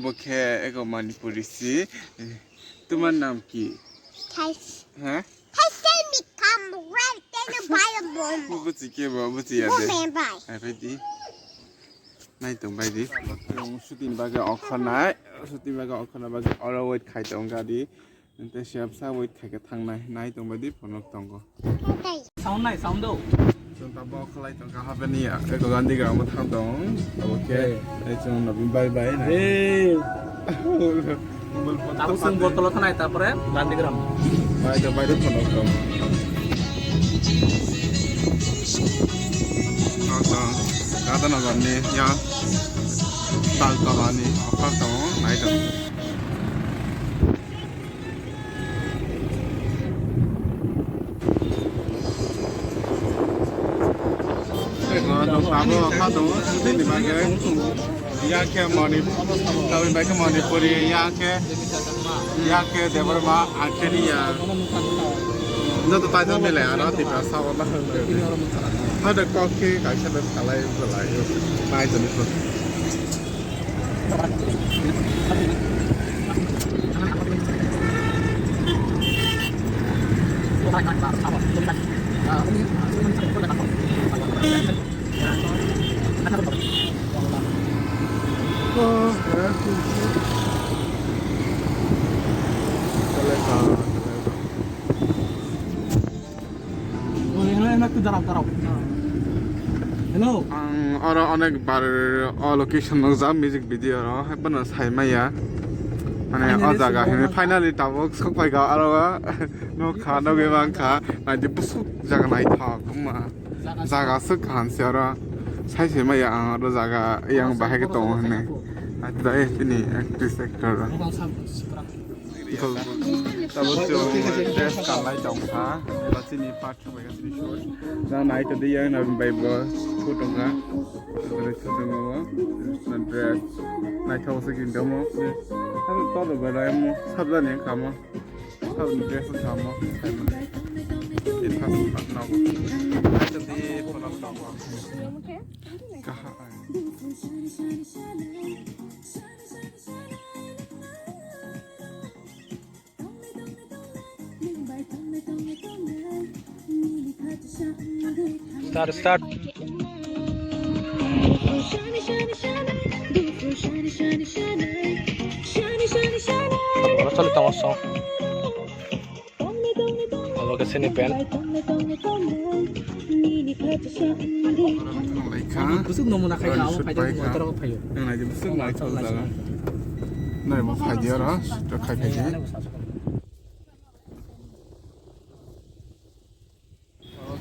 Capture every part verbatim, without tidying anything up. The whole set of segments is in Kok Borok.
Bo khe eko Manipuri si. Tumar naam ki? Thais. Ha? Thais se mi kam rai te no bai bom. Buchi ke bo, buchi ya de. Bom bai. Ai bai di. Nai tong bai di. Shooting bagwi okhornai, shooting bagwi okhorna bagwi oro wait khai tong gari. Tei siya bwsa wait khai khe thangnai, nai tong bai di phunuk tongo. Sound nai, sound do. Chwng tabuk khlai tong kha habani ya, tei Gandhi gram thang tong. Abo khe, tei chwng nabin bye bye nai. Hey. Tabuk chwng botolo thanai, tarpore Gandhi gram. Bai do, bai do phunuk tong. Tong tong, Radhanagar ni ya, Taltola ni offer tongo, nai tong. Abo kha tongo, tini bagwi. Yang khe Mani-, tawi bai khe Manipuri, yang khe, yang khe Debbarma, ang khe ni ya. Joto title mile, ano Tiprasa wala. Hada kok khe kaisa bai khalai, khalai. Nai toni ko. Hello. Ang oro onek bar o location nukjak music video ro, hai phano sai maya. Mane o jaga hini finally tabuk sok pai kha aro nukha nugwi mankha. Naidi busuk jaga naithok wngma. Jaga swk kaham se oro. Sai se maya ang oro jaga yang bahai khe tongo hwnwi. Naithotok tini actress actor rok. Tabuk chwng dress kanlai tongkha. Eba chini part three bai kha chini shoot. Jang naithotok yang nabin bai bo shoot wngkha. Dress naithok se kintomo. Tabuk tolo berai mo sabjani wngkha mo. Sabni dress samo saimani. Ithas nogo. Acha di phola nogo. Kaha ai. Start, start. Oro choli tongo song. Obo khe chini band. Kusuk nomuna khai kha, omo khai kha, motor o phaio. Nang nai di busuk nai chol jaga. Nai bo phai di oro, to khai phai di.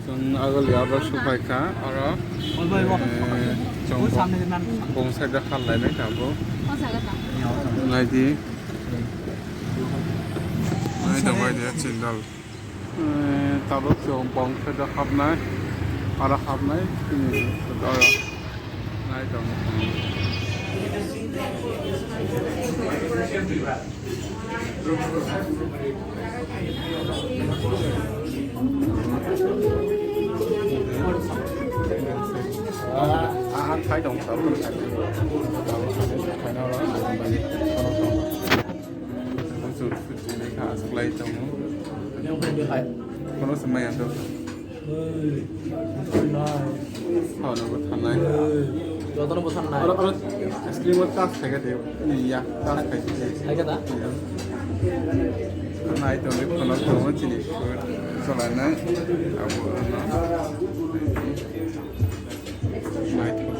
Chwng agol ya oro supai kha, oro. Oi, oi, oi. Eh, chwng bong side o kha lai nai kha bo. Nai di. Nai da bai de chindal. Eh, tabuk chwng bong side o habnai, aro habnai, chini aro nai tong. Ah, ah, khai tong, tabuk khai tong. Tabuk khai tong, khai tong. Busu, busu, ni kha, asaklai tongo. Yang pun dia hai. Kono semai yang tu. Hei, busu nai. Hao, no, busu nai. Hei, joto no busu nai. Oro, oro, screen wo touch khai kha de. Ni ya, touch khai kha de. Hai kha da? Ya. Nai tong ni kono tongo chini. Cholai nai. Abo no. Nai tong.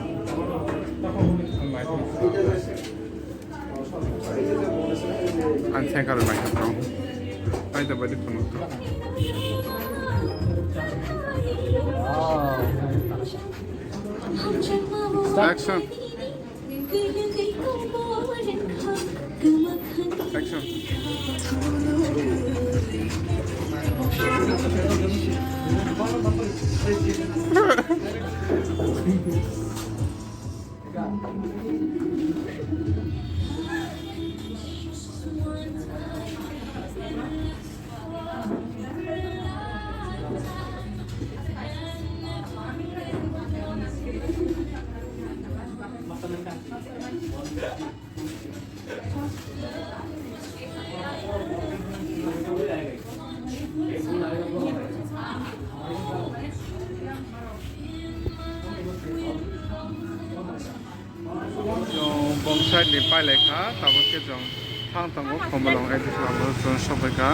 Nai tong. Ang sengkar bai kha tong. Ai da badi phone ko. Action. Action. Pailai kha, tabuk khe chwng thang tongo, Khumulwng A D C o chwng sokbai kha.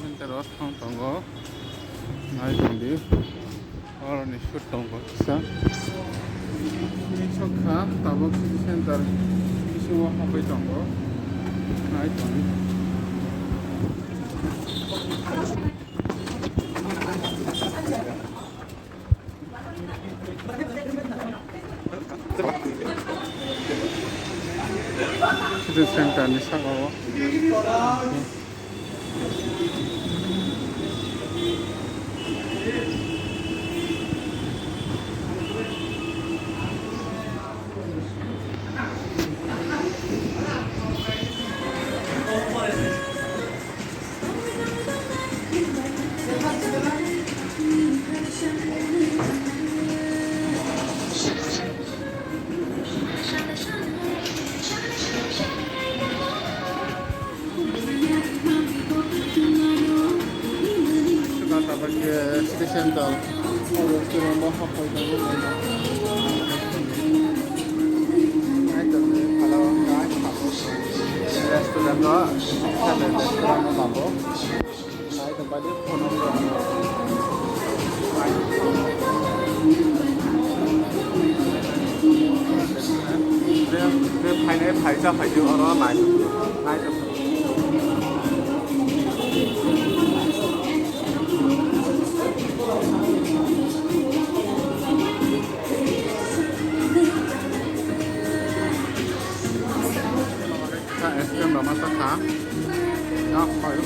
Center o thang tongo, nai tongdi. Oroni shoot tongo kisa. Sok kha, tabuk city center bisingo hapwi tongo, nai tongdi. City center ni saka o. Station dal. Restaurant o hapoi tongo. Restaurant o restaurant o babo. Nai tong bai di phone o. Phainai phaisa phaidi oro nai. Nai tong. Kha, es krim rama ta kha. Ya, khayo.